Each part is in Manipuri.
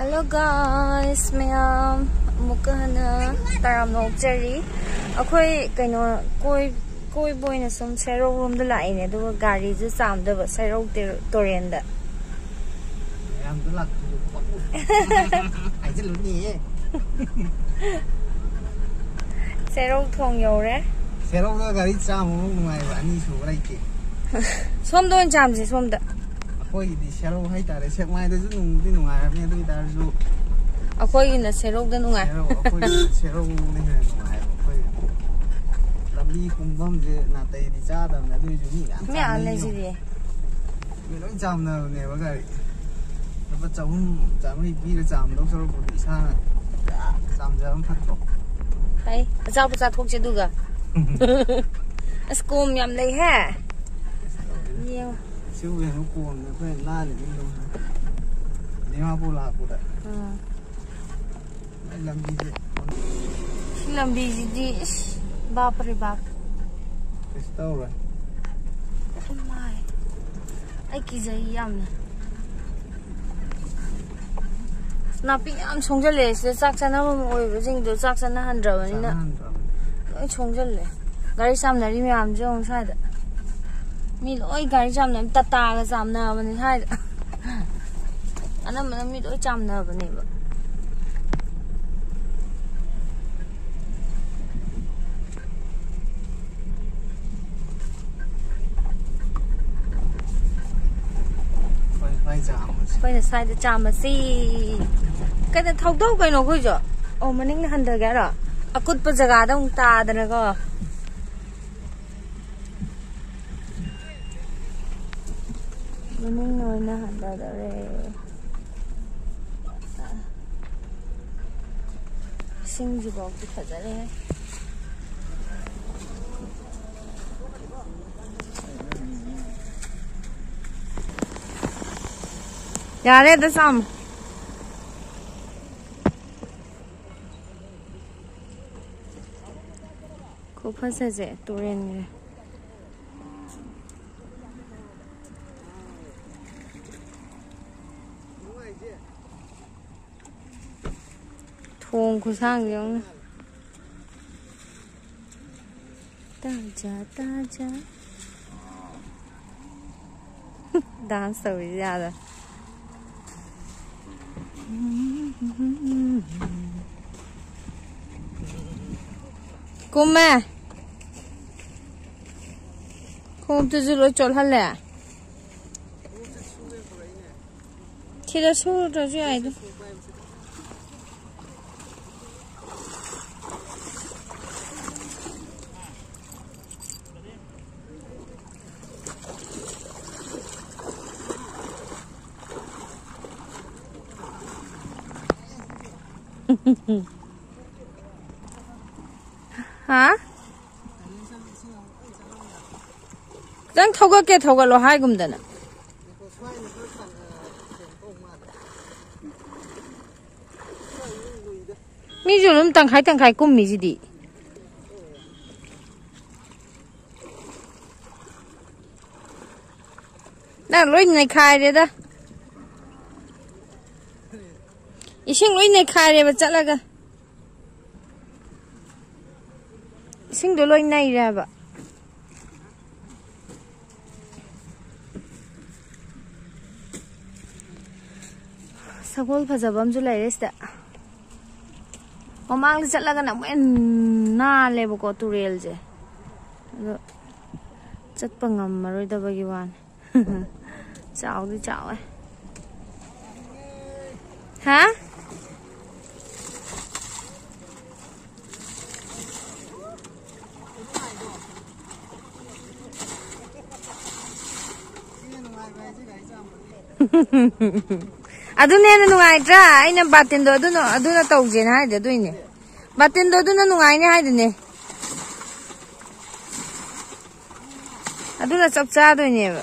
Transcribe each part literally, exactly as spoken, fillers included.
Hello guys, ꯃꯌꯥꯝ ꯑꯃꯨꯛꯀ ꯍꯟꯅ ꯇꯔꯥꯝꯅ ꯑꯣꯛꯆꯔꯤ꯫ ꯑꯩꯈꯣꯏ ꯀꯩꯅꯣ ꯀꯣꯏ ꯀꯣꯏꯕ ꯑꯣꯏꯅ ꯁꯨꯝ ꯁꯦꯔꯧꯔꯣꯝꯗ ꯂꯥꯛꯏꯅꯦ, ꯑꯗꯨꯒ ꯒꯥꯔꯤꯁꯨ ꯆꯥꯝꯗꯕ ꯁꯦꯔꯧ ꯇꯦ- ꯇꯨꯔꯦꯟꯗ꯫ ꯃꯌꯥꯝꯗꯣ ꯂꯥꯛꯄꯤꯌꯨ꯫ ꯍꯥꯏꯖꯤꯜꯂꯨꯅꯦꯍꯦ꯫ ꯁꯦꯔꯧ ꯊꯣꯡ ꯌꯧꯔꯦ꯫ ꯁꯦꯔꯧꯗ ꯒꯥꯔꯤ ꯆꯥꯝꯕꯃꯨꯛ ꯅꯨꯡꯉꯥꯏꯕ ꯑꯅꯤ ꯁꯨꯕ ꯂꯩꯇꯦ꯫ ꯁꯣꯝꯗ ꯑꯣꯏꯅ ꯆꯥꯝꯁꯦ, ꯁꯣꯝꯗ꯫ ꯑꯩꯈꯣꯏꯒꯤꯗꯤ ꯁꯦꯔꯧ ꯍꯥꯏꯇꯥꯔꯦ, ꯁꯦꯛꯃꯥꯏꯗꯁꯨ ꯅꯨꯡꯗꯤ ꯅꯨꯡꯉꯥꯏꯔꯝꯃꯦ, ꯑꯗꯨ ꯑꯣꯏꯇꯥꯔꯁꯨ ꯑꯩꯈꯣꯏꯒꯤꯅ ꯁꯦꯔꯧꯗ ꯅꯨꯡꯉꯥꯏ꯫ ꯁꯦꯔꯧ, ꯑꯩꯈꯣꯏꯒꯤ ꯁꯦꯔꯧꯅ ꯍꯦꯟꯅ ꯅꯨꯡꯉꯥꯏꯕ꯫ ꯑꯩꯈꯣꯏꯒꯤ ꯂꯝꯕꯤ ꯄꯨꯡꯐꯝꯁꯦ ꯅꯥꯇꯩꯗꯤ ꯆꯥꯗꯕꯅꯦ, ꯑꯗꯨꯏꯁꯨ ꯃꯤ ꯌꯥꯝ ꯃꯤ ꯑꯥ ꯆꯥꯝꯅꯩꯌꯦ꯫ ꯂꯩꯁꯤꯗꯤ꯫ ꯃꯤ ꯂꯣꯏ ꯆꯥꯝꯅꯕꯅꯦꯕ ꯒꯥꯔꯤ꯫ ꯂꯨꯄꯥ ꯆꯍꯨꯝ ꯆꯥꯝꯃꯔꯤ ꯄꯤꯔ ꯆꯥꯝꯗꯧ ꯁꯔꯨꯛꯄꯨꯗꯤ ꯏꯁꯥꯅ ꯆꯥꯝꯖꯕꯅ ꯐꯠꯇ꯭ꯔꯣ? ꯐꯩ꯫ ꯑꯆꯥꯄꯣꯠ ꯆꯥꯊꯣꯛꯁꯦ ꯑꯗꯨꯒ꯫ ꯑꯁ, ꯀꯣꯝ ꯌꯥꯝ ꯂꯩꯍꯦ꯫ ꯌꯦꯡꯉꯣ꯫ ꯁꯤꯕꯨ ꯌꯦꯡꯉꯨ, ꯀꯣꯝꯅ ꯑꯩꯈꯣꯏ ꯅꯥꯜꯂꯤꯕ ꯌꯦꯡꯉꯨ꯫ ꯗꯤꯃꯥꯄꯨꯔ ꯂꯥꯛꯄꯗ꯫ ꯎꯝ꯫ ꯂꯝꯕꯤꯁꯦ꯫ ꯁꯤ ꯂꯝꯕꯤꯁꯤꯗꯤ ꯏꯁ, ꯕꯥꯞ ꯔꯦ ꯕꯥꯞ꯫ ꯀꯩꯁꯨ ꯇꯧꯔꯣꯏ꯫ Oh my꯫ ꯑꯩ ꯀꯤꯖꯩ ꯌꯥꯝꯅ꯫ ꯅꯥꯄꯤ ꯌꯥꯝ ꯁꯣꯡꯖꯜꯂꯦ ꯁꯤꯗ, ꯆꯥꯛ ꯆꯥꯅꯐꯝ ꯑꯣꯏꯕꯁꯤꯡꯗꯣ ꯆꯥꯛ ꯆꯥꯅꯍꯟꯗ꯭ꯔꯕꯅꯤꯅ꯫ ꯆꯥꯅꯍꯟꯗ꯭ꯔꯕꯅꯤ꯫ ꯂꯣꯏ ꯁꯣꯡꯖꯜꯂꯦ꯫ ꯒꯥꯔꯤ ꯆꯥꯝꯅꯔꯤ ꯃꯌꯥꯝꯁꯦ ꯌꯦꯡꯉꯨ ꯁ꯭ꯋꯥꯏꯗ꯫ ꯃꯤ ꯂꯣꯏ ꯒꯥꯔꯤ ꯆꯥꯝꯅ-, ꯇꯥꯇꯥꯒ ꯆꯥꯝꯅꯕꯅꯦ ꯁ꯭ꯋꯥꯏꯗ꯫ ꯑꯅꯝꯕꯅ ꯃꯤ ꯂꯣꯏ ꯆꯥꯝꯅꯕꯅꯦꯕ꯫ ꯑꯩꯈꯣꯏꯅ ꯁ꯭ꯋꯥꯏ ꯆꯥꯝꯕꯁꯦ꯫ ꯑꯩꯈꯣꯏꯅ ꯁ꯭ꯋꯥꯏꯗ ꯆꯥꯝꯕꯁꯤ꯫ ꯀꯩꯅꯣ, ꯊꯧꯗꯧ ꯀꯩꯅꯣ ꯑꯩꯈꯣꯏꯁꯨ? ꯑꯣ, ꯃꯅꯤꯡꯗ ꯍꯟꯊꯒꯦ ꯍꯥꯏꯔꯣ? ꯑꯀꯨꯠꯄ ꯖꯒꯥꯗ ꯑꯃꯨꯛ ꯇꯥꯗꯅꯀꯣ꯫ ꯃꯅꯤꯡ ꯑꯣꯏꯅ ꯍꯟꯊꯗꯧꯔꯦ꯫ ꯏꯁꯤꯡꯁꯤꯐꯥꯎꯗꯤ ꯐꯖꯔꯦ꯫ ꯌꯥꯔꯦ ꯑꯗ ꯆꯥꯝꯃꯨ꯫ ꯈꯨꯐꯖꯁꯦ ꯇꯨꯔꯦꯟꯒꯤ꯫ ꯄꯣꯡ ꯈꯨꯁꯥꯡꯁꯦ ꯌꯦꯡꯉꯨꯅꯦ꯫ ꯇꯥꯖꯥ, ꯇꯥꯖꯥ꯫ ꯗꯥꯟꯁ ꯇꯧꯔꯤꯁꯦ ꯑꯥꯗ꯫ ꯀꯨꯝꯃꯦ꯫ ꯈꯣꯡꯎꯞꯇꯨꯁꯨ ꯂꯣꯏ ꯆꯣꯠꯍꯜꯂꯦ꯫ ꯁꯤꯗ ꯁꯨꯗ꯭ꯔꯁꯨ ꯌꯥꯏꯗ꯫ ꯍꯥ? ꯈꯤꯇꯪ ꯊꯧꯒꯠꯀꯦ ꯊꯧꯒꯠꯂꯣ ꯍꯥꯏꯒꯨꯝꯗꯅ꯫ ꯃꯤꯁꯨ ꯑꯗꯨꯝ ꯇꯪꯈꯥꯏ ꯇꯪꯈꯥꯏ ꯀꯨꯝꯃꯤꯁꯤꯗꯤ꯫ ꯅꯪ ꯂꯣꯏ ꯅꯩꯈꯥꯏꯔꯦꯗ꯫ ꯏꯁꯤꯡ ꯂꯣꯏ ꯅꯩꯈꯥꯏꯔꯦꯕ ꯆꯠꯂꯒ꯫ ꯏꯁꯤꯡꯗꯣ ꯂꯣꯏ ꯅꯩꯔꯦꯕ꯫ ꯁꯒꯣꯜ ꯐꯖꯕ ꯑꯃꯁꯨ ꯂꯩꯔꯦ ꯁꯤꯗ꯫ ꯃꯃꯥꯡꯗ ꯆꯠꯂꯒꯅ ꯑꯃꯨꯛ ꯍꯦꯟꯅ ꯅꯥꯜꯂꯦꯕꯀꯣ ꯇꯨꯔꯦꯜꯁꯦ꯫ ꯑꯗꯣ ꯆꯠꯄ ꯉꯝꯃꯔꯣꯏꯗꯕꯒꯤ ꯋꯥꯅꯤ꯫ ꯆꯥꯎꯗꯤ ꯆꯥꯎꯋꯦ꯫ ꯍꯥ? ꯑꯗꯨꯅ ꯍꯦꯟꯅ ꯅꯨꯡꯉꯥꯏꯇ꯭ꯔꯥ? ꯑꯩꯅ ꯕꯥꯇꯤꯟꯗꯣ ꯑꯗꯨꯅ, ꯑꯗꯨꯅ ꯇꯧꯁꯦꯅ ꯍꯥꯏꯗꯣ ꯑꯗꯨꯏꯅꯦ꯫ ꯕꯥꯇꯤꯟꯗꯣ ꯑꯗꯨꯅ ꯅꯨꯡꯉꯥꯏꯅꯤ ꯍꯥꯏꯗꯨꯅꯦ꯫ ꯑꯗꯨꯅ ꯆꯞ ꯆꯥꯗꯣꯏꯅꯦꯕ꯫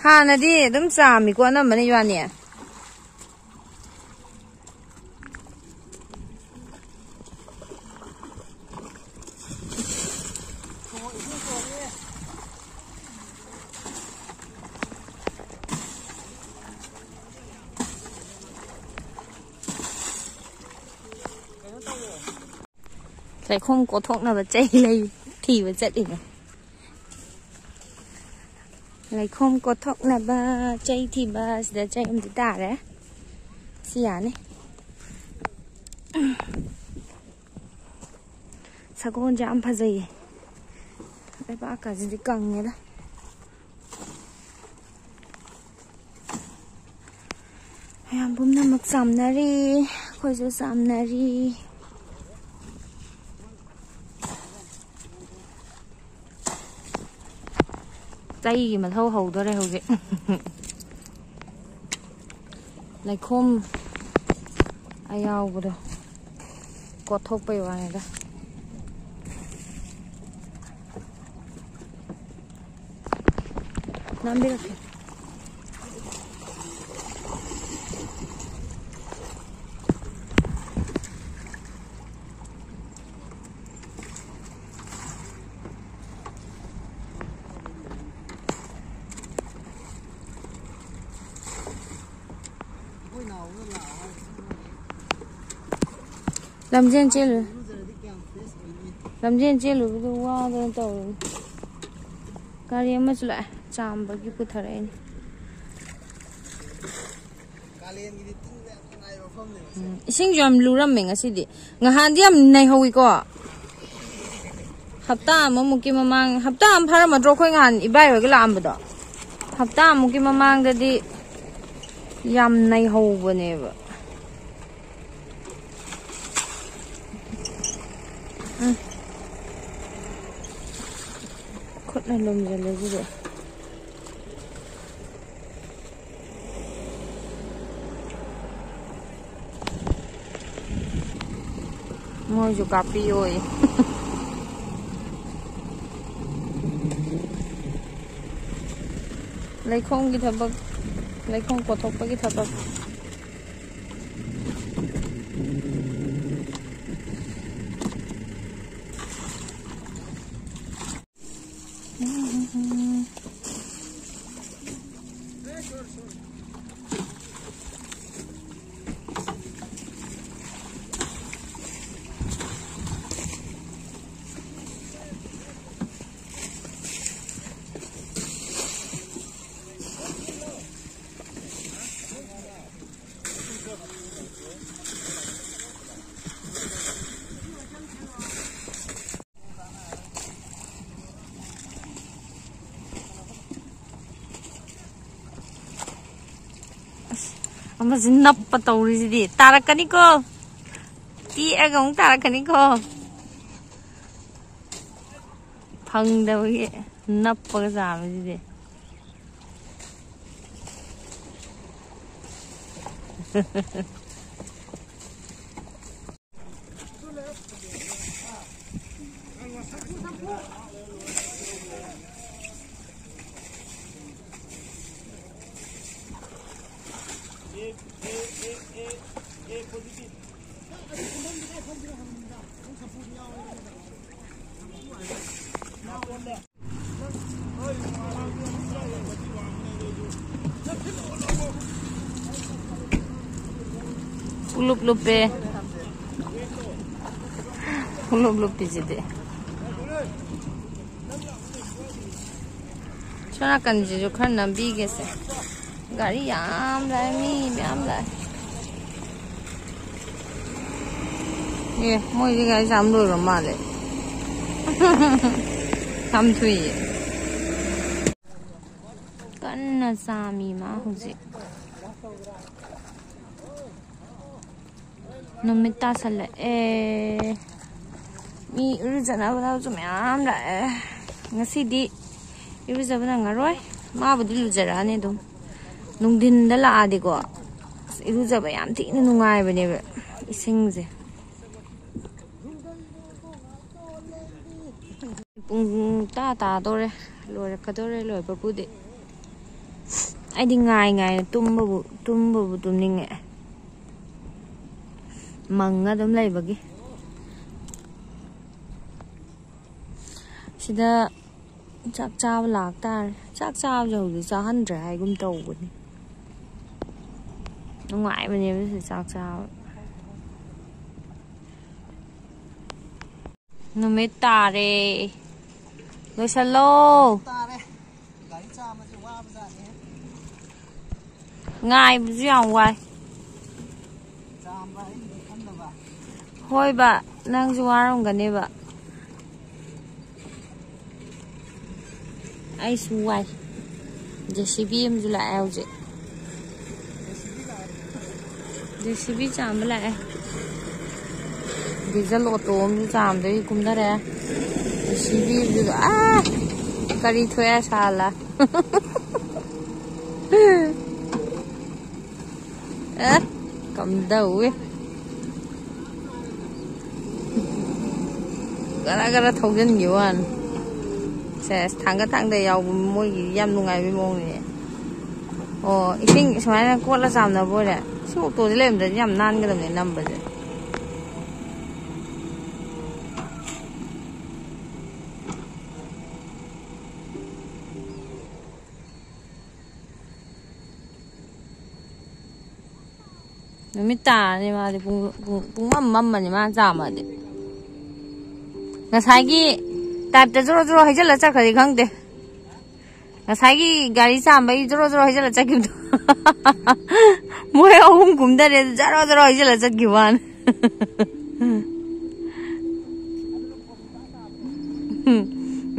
ꯍꯥꯟꯅꯗꯤ ꯑꯗꯨꯝ ꯆꯥꯝꯃꯤꯀꯣ ꯑꯅꯝꯕꯅ ꯏꯕꯥꯅꯤ꯫ ꯂꯩꯈꯣꯝ ꯀꯣꯠꯊꯣꯛꯅꯕ ꯆꯩ ꯂꯩ ꯊꯤꯕ ꯆꯠꯂꯤꯅꯦ꯫ ꯂꯩꯈꯣꯝ ꯀꯣꯠꯊꯣꯛꯅꯕ ꯆꯩ ꯊꯤꯕ꯫ ꯁꯤꯗ ꯆꯩ ꯑꯃꯗꯤ ꯇꯥꯔꯦ꯫ ꯁꯤ ꯌꯥꯅꯤ꯫ ꯁꯒꯣꯜꯁꯦ ꯌꯥꯝ ꯐꯖꯩꯌꯦ꯫ ꯂꯩꯕꯥꯛꯀꯁꯤꯗꯤ ꯀꯪꯉꯦꯗ꯫ ꯃꯌꯥꯝ ꯄꯨꯝꯅꯃꯛ ꯆꯥꯝꯅꯔꯤ꯫ ꯑꯩꯈꯣꯏꯁꯨ ꯆꯥꯝꯅꯔꯤ꯫ ꯆꯩꯒꯤ ꯃꯊꯧ ꯍꯧꯗꯣꯔꯦ ꯍꯧꯖꯤꯛ꯫ ꯂꯩꯈꯣꯝ ꯑꯌꯥꯎꯕꯗꯣ ꯀꯣꯠꯊꯣꯛꯄꯩ ꯋꯥꯅꯤꯗ꯫ ꯅꯝꯕꯤꯔꯛꯀꯦ꯫ ꯂꯝꯖꯦꯟ ꯆꯦꯜꯂꯨ꯫ ꯂꯝꯖꯦꯟ ꯆꯦꯜꯂꯨꯕꯗꯨ ꯋꯥꯗꯅ ꯇꯧꯔꯤꯅꯤ꯫ ꯒꯥꯔꯤ ꯑꯃꯁꯨ ꯂꯥꯛꯑꯦ, ꯆꯥꯝꯕꯒꯤ ꯄꯨꯊꯔꯛꯏꯅꯦ꯫ ꯎꯝ, ꯏꯁꯤꯡꯁꯨ ꯌꯥꯝ ꯂꯨꯔꯝꯃꯦ ꯉꯁꯤꯗꯤ꯫ ꯉꯍꯥꯟꯗꯤ ꯌꯥꯝ ꯅꯩꯍꯧꯋꯤꯀꯣ꯫ ꯍꯞꯇꯥ ꯑꯃꯃꯨꯛꯀꯤ ꯃꯃꯥꯡ, ꯍꯞꯇꯥ ꯑꯃ ꯐꯥꯔꯝꯃꯗ꯭ꯔꯣ ꯑꯩꯈꯣꯏ ꯉꯍꯥꯟ ꯏꯕꯥꯏ ꯍꯣꯏꯒ ꯂꯥꯛꯑꯝꯕꯗꯣ? ꯍꯞꯇꯥ ꯑꯃꯨꯛꯀꯤ ꯃꯃꯥꯡꯗꯗꯤ ꯌꯥꯝ ꯅꯩꯍꯧꯕꯅꯦꯕ꯫ ꯎꯝ꯫ ꯈꯨꯠꯅ ꯂꯨꯝꯖꯜꯂꯦ ꯁꯤꯗꯤ꯫ ꯃꯣꯏꯁꯨ ꯀꯥꯞꯄꯤꯌꯣꯌꯦ꯫ ꯂꯩꯈꯣꯝꯒꯤ ꯊꯕꯛ, ꯂꯩꯈꯣꯝ ꯀꯣꯠꯊꯣꯛꯄꯒꯤ ꯊꯕꯛ꯫ ꯑꯃꯁꯤ ꯅꯞꯄ ꯇꯧꯔꯤꯁꯤꯗꯤ꯫ ꯇꯥꯔꯛꯀꯅꯤꯀꯣ꯫ ꯇꯦꯛꯑꯒ ꯑꯃꯨꯛ ꯇꯥꯔꯛꯀꯅꯤꯀꯣ꯫ ꯐꯪꯗꯕꯒꯤ ꯅꯞꯄꯒ ꯆꯥꯕꯁꯤꯗꯤ꯫ ꯄꯨꯂꯨꯞ ꯂꯨꯞꯄꯦ꯫ ꯄꯨꯂꯨꯞ ꯂꯨꯞꯄꯤꯁꯤꯗꯤ꯫ ꯁꯣꯝ ꯅꯥꯀꯟꯁꯤꯁꯨ ꯈꯔ ꯅꯝꯕꯤꯒꯦꯁꯦ꯫ ꯒꯥꯔꯤ ꯌꯥꯝ ꯂꯥꯛꯑꯦ, ꯃꯤ ꯃꯌꯥꯝ ꯂꯥꯛꯑꯦ꯫ ꯑꯦ, ꯃꯣꯏꯗꯤ ꯒꯥꯔꯤ ꯆꯥꯝ ꯂꯣꯏꯔ ꯃꯥꯜꯂꯦ꯫ ꯌꯥꯝ ꯊꯨꯏꯌꯦ꯫ ꯀꯟꯅ ꯆꯥꯝꯃꯤ ꯃꯥ ꯍꯧꯖꯤꯛ꯫ ꯅꯨꯃꯤꯠ ꯇꯥꯁꯜꯂꯛꯑꯦ꯫ ꯃꯤ ꯏꯔꯨꯖꯅꯕꯁꯨ ꯃꯌꯥꯝ ꯂꯥꯛꯑꯦ꯫ ꯉꯁꯤꯗꯤ ꯏꯔꯨꯖꯕ ꯅꯪꯉꯔꯣꯏ꯫ ꯃꯥꯕꯨꯗꯤ ꯂꯨꯖꯔꯛꯑꯅꯤ ꯑꯗꯨꯝ꯫ ꯅꯨꯡꯊꯤꯟꯗ ꯂꯥꯛꯑꯗꯤꯀꯣ, ꯑꯁ, ꯏꯔꯨꯖꯕ ꯌꯥꯝ ꯊꯤꯅ ꯅꯨꯡꯉꯥꯏꯕꯅꯦꯕ ꯏꯁꯤꯡꯁꯦ꯫ ꯄꯨꯡ ꯇꯥ ꯇꯥꯗꯣꯔꯦ, ꯂꯣꯏꯔꯛꯀꯗꯣꯔꯦ ꯂꯣꯏꯕꯕꯨꯗꯤ꯫ ꯑꯩꯗꯤ ꯉꯥꯏ ꯉꯥꯏꯅ ꯇꯨꯝꯕꯕꯨ, ꯇꯨꯝꯕꯕꯨ ꯇꯨꯝꯅꯤꯡꯉꯛꯑꯦ, ꯃꯪꯉ ꯑꯗꯨꯝ ꯂꯩꯕꯒꯤ꯫ ꯁꯤꯗ ꯆꯥꯛ ꯆꯥꯕ ꯂꯥꯛꯇꯥꯔꯦ꯫ ꯆꯥꯛ ꯆꯥꯕꯁꯦ ꯍꯧꯖꯤꯛ ꯆꯥꯍꯟꯗ꯭ꯔꯦ ꯍꯥꯏꯒꯨꯝ ꯇꯧꯕꯅꯤ꯫ ꯅꯨꯡꯉꯥꯏꯕꯅꯦꯕ ꯁꯤ ꯆꯥꯛ ꯆꯥꯕ꯫ ꯅꯨꯃꯤꯠ ꯇꯥꯔꯦ꯫ ꯂꯣꯏꯁꯜꯂꯣ꯫ ꯇꯥꯔꯦ꯫ ꯒꯥꯔꯤ ꯆꯥꯝꯕꯁꯦ ꯋꯥꯕꯖꯥꯠꯅꯤ꯫ ꯉꯥꯏꯕꯁꯨ ꯌꯥꯝ ꯋꯥꯏ꯫ ꯆꯥꯝꯕ ꯑꯩꯅꯗꯤ ꯈꯪꯗꯕ꯫ ꯍꯣꯏꯕ, ꯅꯪꯁꯨ ꯋꯥꯔꯝꯒꯅꯦꯕ꯫ ꯑꯩꯁꯨ ꯋꯥꯏ꯫ ꯖꯦ ꯁꯤ ꯕꯤ ꯑꯃꯁꯨ ꯂꯥꯛꯑꯦ ꯍꯧꯖꯤꯛ꯫ ꯖꯦ ꯁꯤ ꯕꯤ ꯂꯥꯛꯑꯦ꯫ ꯖꯦ ꯁꯤ ꯕꯤ ꯆꯥꯝꯕ ꯂꯥꯛꯑꯦ꯫ ꯗꯤꯖꯜ ꯑꯣꯇꯣ ꯑꯃꯁꯨ ꯆꯥꯝꯗꯣꯏ ꯀꯨꯝꯊꯔꯦ꯫ ꯖꯦ ꯁꯤ ꯕꯤꯗꯨꯗ, ꯑ, ꯀꯔꯤ ꯊꯣꯛꯑꯦ ꯁꯥꯂꯥ? ꯑꯦ, ꯀꯝꯗꯧꯋꯤ? ꯒꯔ ꯒꯔ ꯊꯧꯖꯤꯟꯈꯤꯕ ꯋꯥꯅꯤ꯫ ꯁꯦꯁ, ꯊꯥꯡꯒꯠ ꯊꯥꯡꯗ ꯌꯥꯎꯕ ꯃꯣꯏꯒꯤ ꯌꯥꯝ ꯅꯨꯡꯉꯥꯏꯕꯒꯤ ꯃꯑꯣꯡꯅꯤꯅꯦ꯫ ꯑꯣ, ꯏꯁꯤꯡ ꯁꯨꯃꯥꯏꯅ ꯀꯣꯠꯂ ꯆꯥꯝꯅꯕ ꯑꯣꯏꯔꯦ꯫ ꯁꯤ ꯑꯣꯇꯣꯁꯦ ꯂꯩꯔꯝꯗ꯭ꯔꯗꯤ ꯌꯥꯝ ꯅꯥꯟꯒꯗꯕꯅꯦ ꯅꯝꯕꯁꯦ꯫ ꯅꯨꯃꯤꯠ ꯇꯥꯔꯅꯤ ꯃꯥꯗꯤ, ꯄꯨꯡ, ꯄꯨꯡ, ꯄꯨꯡ ꯃꯝ ꯃꯝꯃꯅꯤ ꯃꯥꯅ ꯆꯥꯝꯃꯗꯤ꯫ ꯉꯁꯥꯏꯒꯤ ꯇꯥꯏꯞꯇ ꯖꯣꯔꯣ ꯖꯣꯔꯣ ꯍꯩꯖꯤꯜꯂ ꯆꯠꯈ꯭ꯔꯗꯤ ꯈꯪꯗꯦ꯫ ꯉꯁꯥꯏꯒꯤ ꯒꯥꯔꯤ ꯆꯥꯝꯕꯩ ꯖꯣꯔꯣ ꯖꯣꯔꯣ ꯍꯩꯖꯤꯜꯂ ꯆꯠꯈꯤꯕꯗꯣ꯫ ꯃꯣꯏ ꯑꯍꯨꯝ ꯀꯨꯝꯊꯔꯦ, ꯖꯣꯔꯣ ꯖꯣꯔꯣ ꯍꯩꯖꯤꯜꯂ ꯆꯠꯈꯤꯕ ꯋꯥꯅꯤ꯫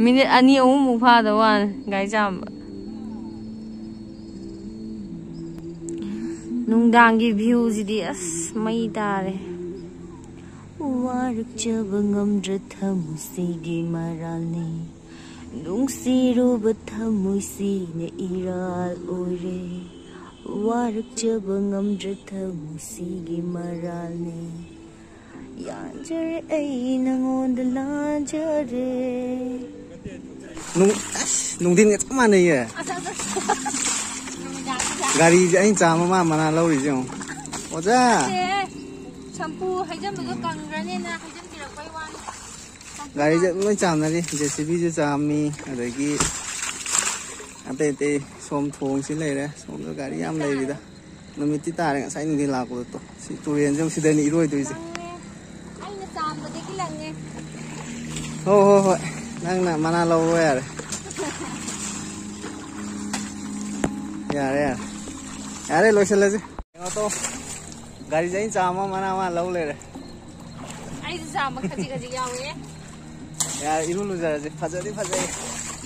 ꯃꯤꯅꯤꯠ ꯑꯅꯤ ꯑꯍꯨꯝꯃꯨꯛ ꯐꯥꯗꯕ ꯋꯥꯅꯤ ꯒꯥꯔꯤ ꯆꯥꯝꯕ꯫ ꯅꯨꯡꯗꯥꯡꯒꯤ ꯚ꯭ꯌꯨꯁꯤꯗꯤ ꯑꯁ ꯃꯩ ꯇꯥꯔꯦ꯫ ꯋꯥꯔꯛꯆꯕ ꯉꯝꯗ꯭ꯔ ꯊꯃꯣꯏꯁꯤꯒꯤ ꯃꯔꯥꯜꯅꯤ꯫ ꯅꯨꯡꯁꯤꯔꯨꯕ ꯊꯃꯣꯏꯁꯤꯅ ꯏꯔꯥꯜ ꯑꯣꯏꯔꯦ꯫ ꯋꯥꯔꯛꯆꯕ ꯉꯝꯗ꯭ꯔ ꯊꯃꯣꯏꯁꯤꯒꯤ ꯃꯔꯥꯜꯅꯤ꯫ ꯌꯥꯟꯖꯔꯦ ꯑꯩ ꯅꯉꯣꯟꯗ ꯂꯥꯟꯖꯔꯦ꯫ ꯅꯨꯡ-, ꯑꯁ, ꯅꯨꯡꯊꯤꯟꯒ ꯆꯞ ꯃꯥꯟꯅꯩꯌꯦ꯫ ꯑꯁ, ꯑꯁ, ꯑꯁ꯫ ꯅꯨꯃꯤꯗꯥꯡꯁꯤꯗ꯫ ꯒꯥꯔꯤꯁꯦ ꯑꯩꯅ ꯆꯥꯝꯃ ꯃꯥ ꯃꯅꯥ ꯂꯧꯔꯤꯁꯦ ꯌꯦꯡꯉꯣ꯫ ꯑꯣꯖꯥ꯫ ꯁꯦ, ꯁꯝꯄꯨ ꯍꯩꯖꯟꯕꯗꯣ ꯀꯪꯈ꯭ꯔꯅꯦꯅ ꯍꯩꯖꯟꯕꯤꯔꯛꯄꯩ ꯋꯥꯅꯤ꯫ ꯁꯝꯄꯨ ꯒꯥꯔꯤꯁꯦ ꯃꯥ- ꯂꯣꯏ ꯆꯥꯝꯅꯔꯤ꯫ ꯖꯦ ꯁꯤ ꯕꯤꯁꯨ ꯆꯥꯝꯃꯤ, ꯑꯗꯒꯤ ꯑꯇꯩ ꯑꯇꯩ ꯁꯣꯝ ꯊꯣꯡꯁꯤ ꯂꯩꯔꯦ꯫ ꯁꯣꯝꯗ ꯒꯥꯔꯤ ꯌꯥꯝ ꯂꯩꯔꯤꯗ꯫ ꯅꯨꯃꯤꯠꯇꯤ ꯇꯥꯔꯦ, ꯉꯁꯥꯏ ꯅꯨꯡꯊꯤꯜ ꯂꯥꯛꯄꯗꯣ ꯇꯣ꯫ ꯁꯤ ꯇꯨꯔꯦꯟꯁꯦ ꯑꯃꯨꯛ ꯁꯤꯗꯅꯤ ꯏꯔꯣꯏꯗꯣꯏꯁꯦ꯫ ꯂꯪꯉꯦ꯫ ꯑꯩꯅ ꯆꯥꯝꯕꯗꯒꯤ ꯂꯪꯉꯦ꯫ ꯍꯣꯏ, ꯍꯣꯏ, ꯍꯣꯏ꯫ ꯅꯪꯅ ꯃꯅꯥ ꯂꯧꯔꯣ ꯌꯥꯔꯦ꯫ ꯌꯥꯔꯦ, ꯌꯥꯔꯦ꯫ ꯌꯥꯔꯦ, ꯂꯣꯏꯁꯤꯜꯂꯁꯤ꯫ ꯀꯩꯅꯣ ꯇꯧ꯫ ꯒꯥꯔꯤꯁꯦ ꯑꯩꯅ ꯆꯥꯝꯃ, ꯃꯅꯥ ꯃꯥ ꯂꯧ ꯂꯩꯔꯦ꯫ ꯑꯩꯁꯨ ꯆꯥꯝꯕ ꯈꯖꯤꯛ ꯈꯖꯤꯛ ꯌꯥꯎꯋꯦ꯫ ꯌꯥꯔꯦ, ꯏꯔꯨ ꯂꯨꯖꯔꯁꯦ꯫ ꯐꯖꯗꯤ ꯐꯖꯩ꯫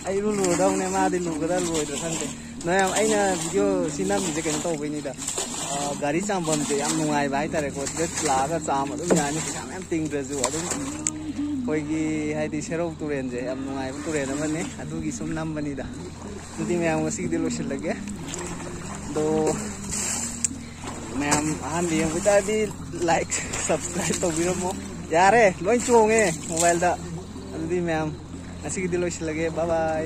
ꯑꯩ ꯏꯔꯨ ꯂꯨꯔꯗꯧꯅꯦ, ꯃꯥꯗꯤ ꯂꯨꯒꯗ꯭ꯔꯥ ꯂꯨꯔꯣꯏꯗ꯭ꯔꯥ ꯈꯪꯗꯦ꯫ ꯃꯌꯥꯝ, ꯑꯩꯅ ꯚꯤꯗꯤꯑꯣ ꯁꯤ ꯅꯝꯃꯤꯁꯦ ꯀꯩꯅꯣ ꯇꯧꯕꯩꯅꯤꯗ꯫ ꯑ, ꯒꯥꯔꯤ ꯆꯥꯝꯐꯝꯁꯦ ꯌꯥꯝ ꯅꯨꯡꯉꯥꯏꯕ ꯍꯥꯏꯇꯥꯔꯦꯀꯣ꯫ ꯁꯤꯗ ꯂꯥꯛꯑꯒ ꯆꯥꯝꯕ ꯑꯗꯨꯝ ꯌꯥꯅꯤ, ꯄꯩꯁꯥ ꯃꯌꯥꯝ ꯇꯤꯡꯗ꯭ꯔꯁꯨ꯫ ꯑꯗꯨꯝ ꯑꯩꯈꯣꯏꯒꯤ ꯍꯥꯏꯗꯤ ꯁꯦꯔꯧ ꯇꯨꯔꯦꯜꯁꯦ ꯌꯥꯝ ꯅꯨꯡꯉꯥꯏꯕ ꯇꯨꯔꯦꯜ ꯑꯃꯅꯤ, ꯑꯗꯨꯒꯤ ꯁꯨꯝ ꯅꯝꯕꯅꯤꯗ꯫ ꯑꯗꯨꯗꯤ ꯃꯌꯥꯝ ꯉꯁꯤꯒꯤꯗꯤ ꯂꯣꯏꯁꯤꯜꯂꯒꯦ꯫ ꯑꯗꯣ ꯃꯌꯥꯝ ꯑꯍꯥꯟꯕ ꯌꯦꯡꯕ ꯇꯥꯔꯗꯤ ꯂꯥꯏꯛ, ꯁꯕꯁꯀ꯭ꯔꯥꯏꯕ ꯇꯧꯕꯤꯔꯝꯃꯣ꯫ ꯌꯥꯔꯦ, ꯂꯣꯏ ꯆꯣꯡꯉꯦ ꯃꯣꯕꯥꯏꯜꯗ꯫ ꯑꯗꯨꯗꯤ ꯃꯌꯥꯝ ꯉꯁꯤꯒꯤꯗꯤ ꯂꯣꯏꯁꯤꯜꯂꯒꯦ꯫ ꯕꯥꯏ ꯕꯥꯏ꯫